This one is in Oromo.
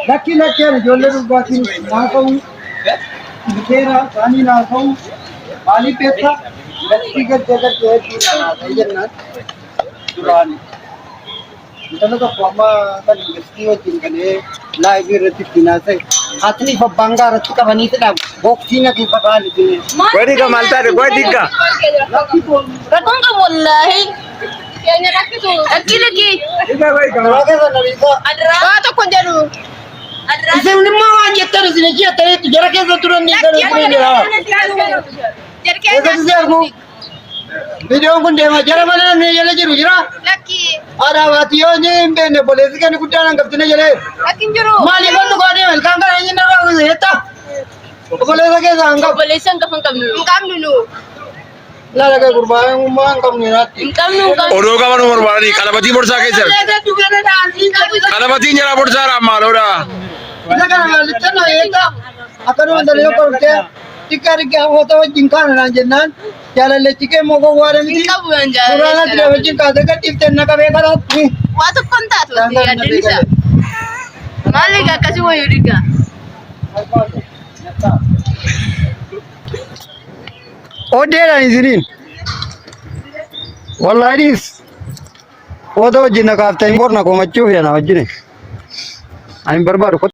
Lakki lakki ani ijoollee durbaatiin naa ta'u dhufeera isaanii naa ta'u maaliif beektaa lakki gadda gadda hedduu naa ta'e jennaan duraan intala tokko amma kan yuunivarsiitii wajjin galee laayivii irratti ittiin haasa'e haatni fi abbaan gaaratti qabanii fedha boksii na keessa kaa'an isin. Godhi ka maal taate godhi ka. Lakki kun Rakkoon qabu wallaahi. Keenya rakkisu. Lakki lakki. karaa keessa na dhiisaa. Waa tokko jedhu. Isin immoo waan jettan isin achi jettaniitu jara keessa turan ni gara isin jira. Eessatti si argu? Viidiyoon kun deema jara malee namni jala jiru jira. Lakki. Haadha baati yoo inni hin beekne obboleessi kan guddaan hangaftina jedhee. Lakki hin jiru. Maaliif wanti koo deema ilkaan kana eenyu narraa buuse jetta? Obboleessa keessa hangaf. Obboleessa hangafa hin qabnu. Hin qabnu nu. Laala kee gurbaa eenyummaa hin qabne naatti. Hin qabnu hin qabnu. Odoo qaban barbaadanii qalabatii borsaa keessa. Qalabatiin jara borsaadhaan maaloodha. Isa kana maalitti na eegga? Akkanuma intala yoo qortee xiqqaa xiqqaa footoo wajjin kaana naan jennaan jaalallechi kee immoo gowwaadha miti. Hin qabu yan Suuraa natti jaalala. wajjin kaasee gadhiiftee na qabee karaatti. Waa tokko hin taatu ati yaaddan isa. Maal egaa akkasii wayuu dhigaa. Oddeedhaan isiniin. Wallaahi dhiis. Footoo wajjin na kaaftanii bor na komachuuf yana wajjin. Ani hin barbaadu.